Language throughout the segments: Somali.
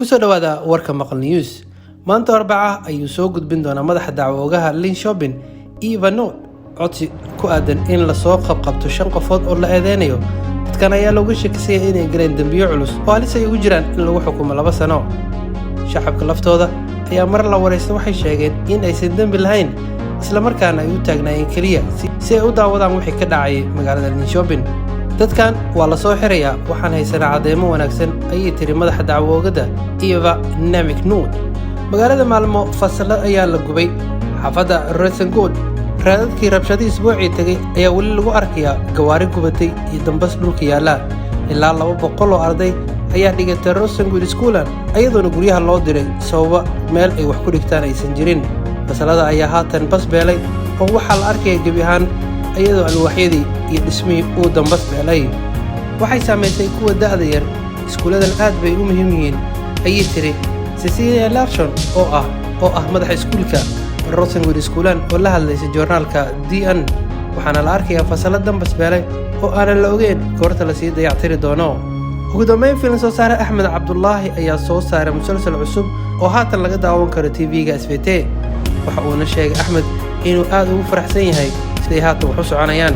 Kusoo dhawaada warka Maqal News. Maanta Arbaca ayuu soo gudbin doonaa madaxa dacwo-oogaha Linköping, Eva Nord, codsi ku aadan in lasoo qabqabto shan qofood oo la eedeynayo. Dadkan ayaa looga shakisaya inay galeen dembiyo culus oo halis ay ugu jiraan in lagu xukumo 2 sano. Shacabka laftooda ayaa mar la waraysta waxay sheegeen in aysan dembi lahayn, islamarkaana ay u taagnaayeen keliya si ay u daawadaan wixii ka dhacayay magaalada Linköping. "Dadkan waa la soo xirayaa, waxaan haysanaa cadeymo wanaagsan," ayay tiri madaxa dacwo-oogada Eva Nemik Nord. Magaalada Maalmo fasalo ayaa la gubay. Xaafadda Rosengård, raadadkii rabshadii isbuucii tegay ayaa weli lagu arkayaa gawaari gubatay iyo dambas dhulka yaalla. Ilaa 200 oo arday ayaa dhigatay Rosengård Skolan, ayadoona guryaha loo diray sababo meel ay wax ku dhigtaan aysan jirin. Fasalada ayaa haatan bas beelay oo waxaa la arkaya gebi ahaan iyadoo alwaaxyadii iyo dhismihii uu dambas beelay. "Waxay saamaysay kuwa da'da yar. Iskuuladan aad bay u muhiim yihiin," ayay tiri Cecilia Larsson oo ah madaxa iskuulka Rosengård Skolan oo la hadlaysa joornaalka DN. Waxaana la arkayaa fasalo dambas beelay oo aanan la ogeyn goorta lasii dayactiri doono. Ugu dambeyn, filim soo saare Axmed Cabdulaahi ayaa soo saaray musalsal cusub oo haatan laga daawan karo TV-ga SVT. Waxa uuna sheegay Axmed inuu aad ugu faraxsan yahay siday haatan wax u soconayaan.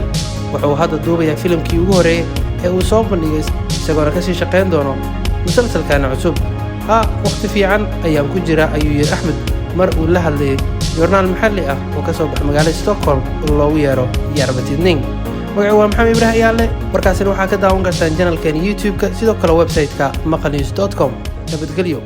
Waxa uu hadda duubayaa filimkii ugu horreeyey ee uu soo bandhigay, isagoona kasii shaqayn doono musalsalkana cusub. "Haa, wakhti fiican ayaan ku jiraa," ayuu yidhi Axmed mar uu la hadlayay joornaal maxalli ah oo ka soo baxa magaalada Stockholm oo loogu yeero Järva Tidning. Magacu waa Maxamed Ibraahim Yaale. Warkaasina waxaa ka daawan kartaan channelkan YouTube-ka, sidoo kale website-ka maqalnews.com. Nabadgelyo.